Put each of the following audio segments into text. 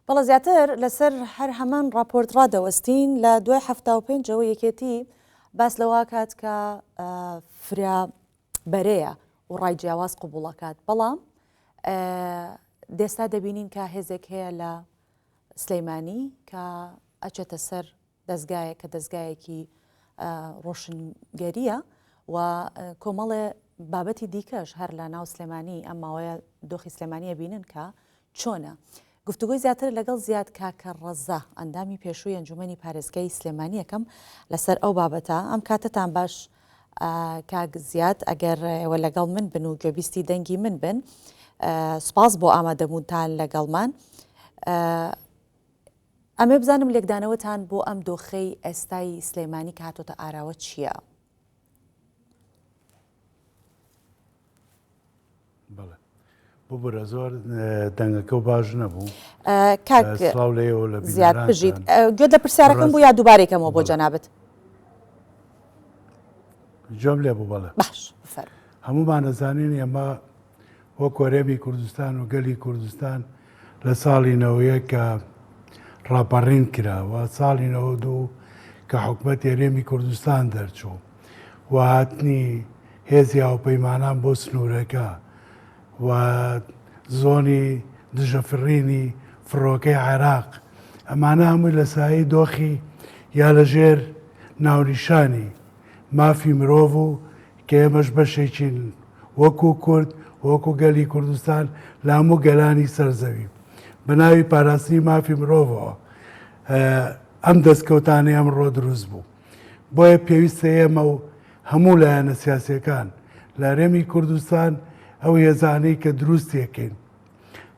بەڵێ زیاتر لەسەر هەر هەمان ڕاپۆرت ڕادەوەستین لە دوای 75ەوە یەکێتی باس لەوە کات کە فرە بەرەیە و ڕای جیاواز قوبوڵەکات بەڵام دێستا دەبینین کە هێزێک هەیە لە سلەیمانی کە ئەچێتە سەر دەزگایەک کە دەزگایەکی ڕۆشنگەریە و کۆمەڵێ بابەتی دیکەش هەر لە ناو سلێمانی ئەم ماوەیە دۆخی سلێمانیە بینن کە چۆنە. گفتوگۆی زیاتر لەگەڵ زیاد کاکە ڕەزا ئەندامی پێشووی ئەنجومەنی پارێزگای سلێمانی ئەکەم لەسەر ئەو بابەتە. ئەم کاتەتان باش کاک زیاد ئەگەر ئێوە لەگەڵ من بن و گوێبیستی دەنگی من بن سوپاس بۆ ئامادەبوونتان لەگەڵمان. ئەمێ بزانم لێکدانەوەتان بۆ ئەم دۆخەی ئێستای سلێمانی کە هاتۆتە ئاراوە چییە؟ بەڵێ ببورە زۆر دەنگەکە و باش نەبوو کاک سڵاو لێەوە لە زیاد بژیت گوێت لە پرسیارەکەم بوو یا دووبارەی کەمەوە بۆ جەنابت گوێم لێ بوو بەڵێ باش بفەرموو هەموومان ئەزانین ئێمە وەک هەرێمی کوردستان و گەلی کوردستان لە ساڵی 91 کە ڕاپەڕین کرا و ساڵی 92 کە حکومەتی هەرێمی کوردستان دەرچوو و هاتنی هێزی هاوپەیمانان بۆ سنوورەکە و زۆنی دژەفڕینی فڕۆکەی عێراق ئەمانە هەمووی لە سایەی دۆخی یا لە ژێر ناونیشانی مافی مرۆڤ و کە ئێمەش بەشێکین وەکو کورد وەکو گەلی کوردستان لە هەموو گەلانی سەر زەوی بە ناوی پاراستنی مافی مرۆڤەوە ئەم دەستکەوتانەی ئەمڕۆ دروست بوو. بۆیە پێویستە ئێمە و هەموو لایەنە سیاسیەکان لە هەرێمی کوردستان ئەو هێزانەی کە دروستیەکەین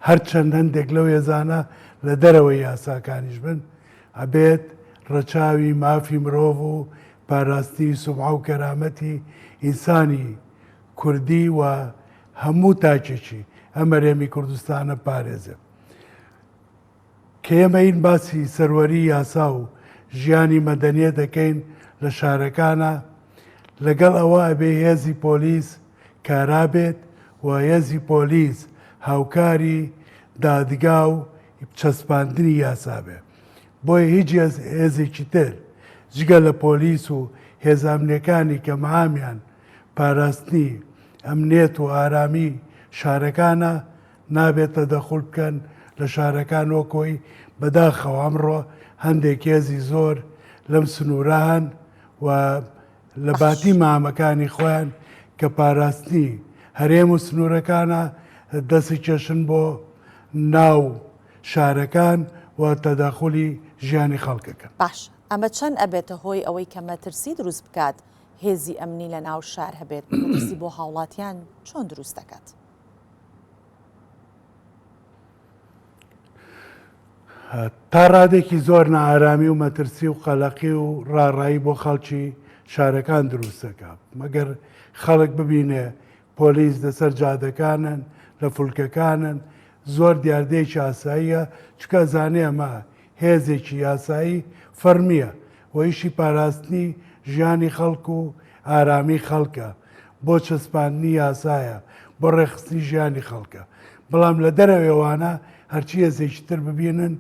هەرچەند هەندێک لەو هێزانە لە دەرەوەی یاساکانیش بن ئەبێت ڕەچاوی مافی مرۆڤ و پاراستنی سومعە و کەرامەتی ئینسانی کوردی و هەموو تاکێکی ئەم هەرێمی کوردستانە پارێزێ. کە ئێمە این باسی سەروەری یاسا و ژیانی مەدەنیە دەکەین لە شارەکانا، لەگەڵ ئەوە ئەبێ هێزی پۆلیس کارا بێت و هێزی پۆلیس هاوکاری دادگا و چەسپاندنی یاسا بێ. بۆیە هیچ هێزێکی تر جگە لە پۆلیس و هێزە ئەمنیەکانی کە مەهامیان پاراستنی ئەمنیەت و ئارامی شارەکانە، نابێت تەدەخول بکەن لە شارەکان وەک ئەوەی بەداخەوە ئەمڕۆ هەندێک هێزی زۆر لەم سنوورە هەن و لە باتی مامەکانی خۆیان کە پاراستنی هەرێم و سنوورەکانە دەستی کێشن بۆ ناو شارەکان و تەداخلی ژیانی خەڵکەکە. باش ئەمە چەند ئەبێتە هۆی ئەوەی کە مەترسی دروست بکات هێزی ئەمنی لە ناو شار هەبێت مەترسی بۆ هاوڵاتیان چۆن دروست دەکات؟ تا ڕادێکی زۆر نائارامی و مەترسی و قەلەقی و ڕاڕایی بۆ خەڵکی شارەکان دروست دەکات مەگەر خەڵک ببینێ پۆلیس لەسەر جادەکانن لە فولکەکانن زۆر دیاردەیەکی ئاساییە چکە زانێ ئەمە هێزێکی یاسایی فەرمییە و ئیشی پاراستنی ژیانی خەڵک و ئارامی خەڵکە، بۆ چەسپاندنی یاسایە، بۆ ڕێکخستنی ژیانی خەڵکە. بەڵام لە دەرەوەی ئەوانە هەرچی هێزێکی تر ببینن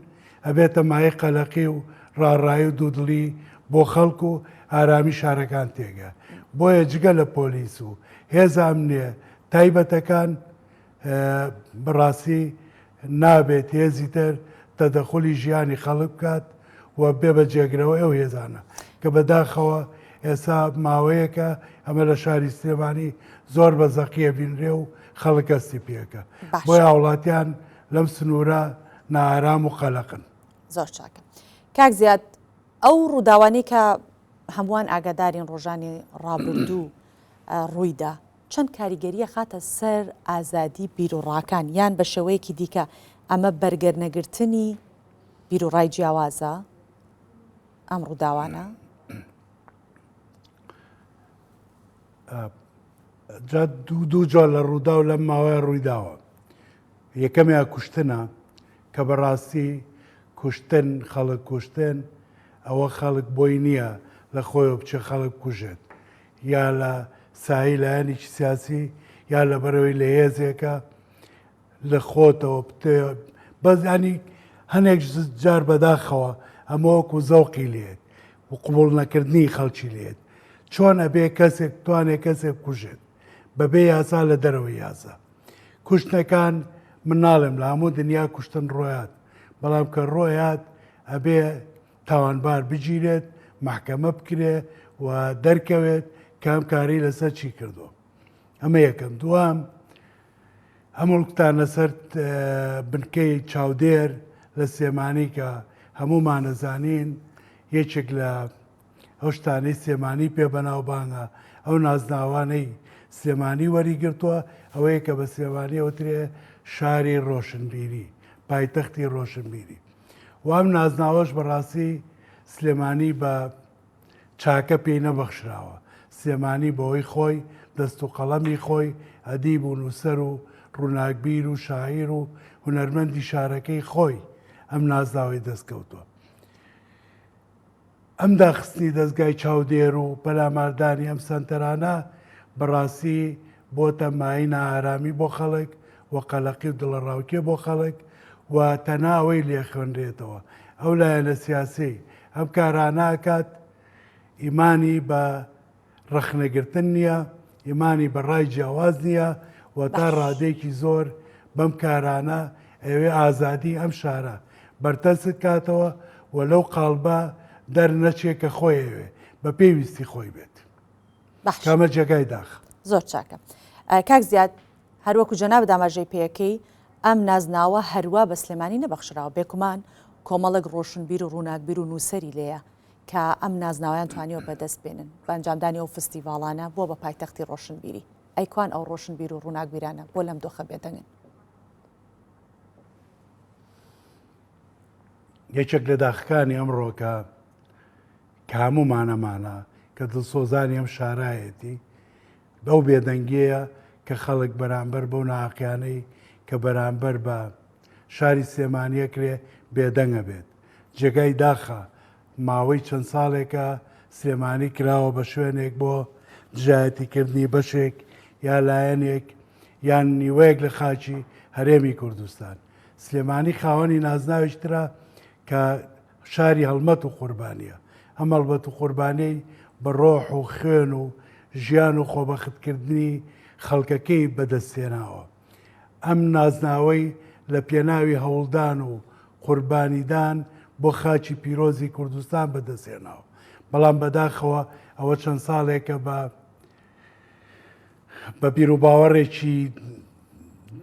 ئەبێتە مایەی قەلەقی و ڕاڕایی و دوودڵی بۆ خەڵک و ئارامی شارەکان تێگە. بۆیە جگە لە پۆلیس و هێزە ئەمنییە تایبەتەکان، بەڕاستی نابێت هێزی تر تەدەخولی ژیانی خەڵک بکات و بێ بە جێگرەوەی ئەو هێزانە کە بەداخەوە ئێستا ماوەیەکە ئەمە لە شاری سلێمانی زۆر بە زەقیە بینرێ و خەڵک هەستی پێکە بۆی هاوڵاتیان لەم سنوورە نائارام و قەلەقن. زۆر چاکە کاک زیاد ئەو ڕووداوانەی کە هەمووان ئاگادارین ڕۆژانی ڕابردوو ڕوویدا چەند کاریگەری ئەخاتە سەر ئازادی بیروڕاکان یان بە شێوەیەکی دیکە ئەمە بەرگەرنەگرتنی بیروڕای جیاوازە ئەم ڕووداوانە؟ جا دوو جۆر لە ڕووداو لەم ماوەیە ڕوویداوە یەکەمیان کوشتنە کە بەڕاستی کوشتن خەڵک کوشتن ئەوە خەڵک بۆی نییە لە خۆیەوە بچێ خەڵک بکوژێت یا لە سایەی لایەنێکی سیاسی یا لەبەرەوەی لە هێزێکە لە خۆتەوە بتێ بەس ینی هەنێک جار بەداخەوە ئەمە وەکو زەوقی لێت و قبوڵ نەکردنی خەڵکی لێت چۆن ئەبێ کەسێک توانێ کەسێک بکوژێت بەبێ یاسا لە دەرەوەی یاسا کوشتنەکان من ناڵێم لە هەموو دنیا کوشتن ڕۆیات بەڵام کە ڕۆیات ئەبێ تاوانبار بگیرێت مەحکەمە بکرێ و دەرکەوێت کام کاری لەسەر چی کردووە ئەمە یەکەم دوام هەمووکتان لەسەر بنکەی چاودێر لە سلێمانی کە هەموومان ئەزانین یەکێک لە ئەو شتانەی سلێمانی پێ بەناوبانگە ئەو نازناوانەی سلێمانی وەریگرتووە ئەوەیە کە بە سلێمانی ئەوترێ شاری ڕۆشنبیری پایتەختی ڕۆشنبیری و ئەم نازناوەش بەڕاستی سلێمانی بە چاکە پێی نەبەخشراوە. سلێمانی بەهۆی خۆی، دەست و قەڵەمی خۆی، ئەدیب و نووسەر و ڕووناکبیر و شاعیر و هونەرمەندی شارەکەی خۆی ئەم نازناوەی دەست کەوتووە. ئەم داخستنی دەزگای چاودێر و پەلاماردانی ئەم سەنتەرانە بەڕاستی بۆتە مایەی نائارامی بۆ خەڵک و قەلەقی و دڵەڕاوکێ بۆ خەڵک و تەنها ئەوەی لێخوێنرێتەوە ئەو لایەنە سیاسیەی ئەم کارانە ئەکات ئیمانی بە ڕەخنەگرتن نییە، ئیمانی بە ڕای جیاواز نییە و تا ڕادەیەکی زۆر بەم کارانە ئەیەوێ ئازادی ئەم شارە بەرتەسک کاتەوە و لەو قاڵبە دەرنەچێ کە خۆی ئەیەوێ بە پێی ویستی خۆی بێت. باش. کامە جێگای داخە. زۆر چاکە. کاک زیاد هەروەکو جەنابت ئاماژەی پێکەی ئەم نازناوە هەروا بە سلێمانی نەبەخشراوە بێکومان کۆمەڵێک ڕۆشنبیر و ڕووناکبیر و نووسەری لێیە کە ئەم نازناوەیان توانیوە بەدەست بێنن بە ئەنجامدانی ئەو فستیڤاڵانە بووە بە پایتەختی ڕۆشنبیری ئەی کوان ئەو ڕۆشنبیر و ڕووناکبیرانە بۆ لەم دۆخە بێدەنگن؟ یەکێک لە داخەکانی ئەمڕۆکە کە هەموومان ئەمانە کە دڵسۆزانی ئەم شارایەتی بەو بێدەنگیەیە کە خەڵک بەرامبەر بەو ناهەقیانەی کە بەرامبەر بە شاری سلێمانی ئەکرێ بێدەنگە بێت. جێگای داخە ماوەی چەند ساڵێکە سلێمانی کراوە بە شوێنێک بۆ دژایەتیکردنی بەشێک یا لایەنێک یان نیوەیەک لە خاکی هەرێمی کوردستان. سلێمانی خاوەنی نازناوێکی ترە کە شاری هەڵمەت و قوربانییە. ئەم هەڵمەت و قوربانیەی بە ڕۆح و خوێن و ژیان و خۆبەختکردنی خەڵکەکەی بەدەستهێناوە. ئەم نازناوەی لە پێناوی هەوڵدان و قوربانیدان بۆ خاکی پیرۆزی کوردستان بەدەستهێناوە. بەڵام بەداخەوە ئەوە چەند ساڵێکە بە بە بیروباوەڕێکی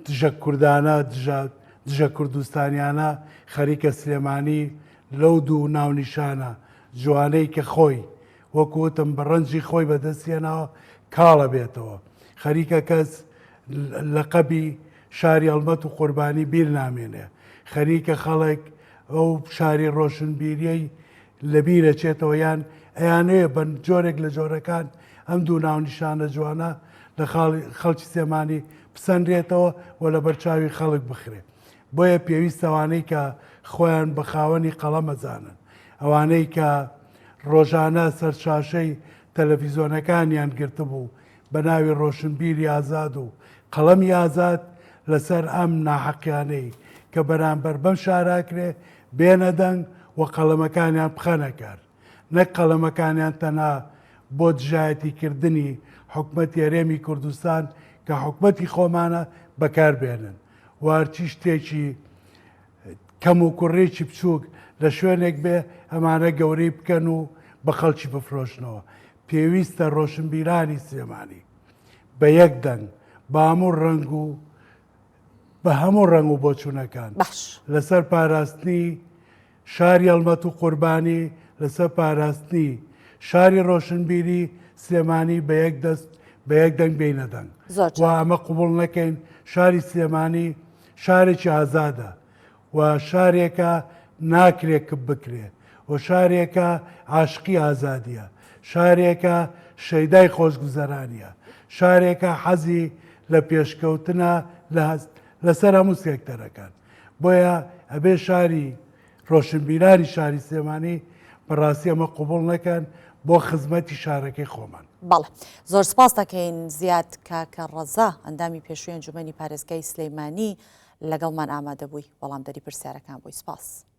دژە کوردانە، دژە دژە کوردستانیانە خەریکە سلێمانی لەو دوو ناونیشانە جوانەی کە خۆی وەکو وتم بە ڕەنجی خۆی بەدەستهێناوە کاڵە بێتەوە. خەریکە کەس لەقەبی شاری هەڵمەت و قوربانی بیر نامێنێ. خەریکە خەڵک ئەو شاری ڕۆشنبیریەی لەبیر ئەچێتەوە یان ئەیانەوێ بە جۆرێک لە جۆرەکان ئەم دوو ناونیشانە جوانە لە خەڵکی سلێمانی بسەنرێتەوە و لەبەر چاوی خەڵک بخرێ. بۆیە پێویستە ئەوانەی کە خۆیان بە خاوەنی قەڵەم ئەزانن، ئەوانەی کە ڕۆژانە سەر شاشەی تەلەفیزۆنەکانیان گرتبوو بە ناوی ڕۆشنبیری ئازاد و قەڵەمی ئازاد لەسەر ئەم ناحەقیانەی کە بەرامبەر بەم شارە ئەکرێ بێنە دەنگ و قەڵەمەکانیان بخەنە کار نەک قەڵەمەکانیان تەنها بۆ دژایەتی کردنی حکومەتی هەرێمی کوردستان کە حکومەتی خۆمانە بەکار بێنن و هەرچی شتێکی کەم و کوڕێکی بچووک لە شوێنێک بێ ئەمانە گەورەی بکەن و بە خەڵکی بفرۆشنەوە پێویستە ڕۆشنبیرانی سلێمانی بە یەک دەنگ بە هەموو ڕەنگ و بە هەموو ڕەنگ و بۆچوونەکان باش. لەسەر پاراستنی شاری هەڵمەت و قوربانی، لەسەر پاراستنی شاری ڕۆشنبیری سلێمانی بە یەک دەست بە یەک دەنگ بێینە دەنگ زۆر و چاکە. ئەمە قبوڵ نەکەین. شاری سلێمانی شارێکی ئازادە و شارێکە ناکرێ کپ بکرێ و شارێکە عاشقی ئازادیە، شارێکە شەیدای خۆشگوزەرانیە، شارێکە حەزی لە پێشکەوتنە لە لەسەر هەموو سێکتەرەکان. بۆیە ئەبێ شاری ڕۆشنبیرانی شاری سلێمانی بەڕاستی ئەمە قبوڵ نەکەن بۆ خزمەتی شارەکەی خۆمان. بەڵێ زۆر سپاس دەکەین زیاد کاکە ڕەزا ئەندامی پێشووی ئەنجومەنی پارێزگای سلەیمانی. لەگەڵمان ئامادەبووی وەڵامدەری پرسیارەکان بووی سپاس.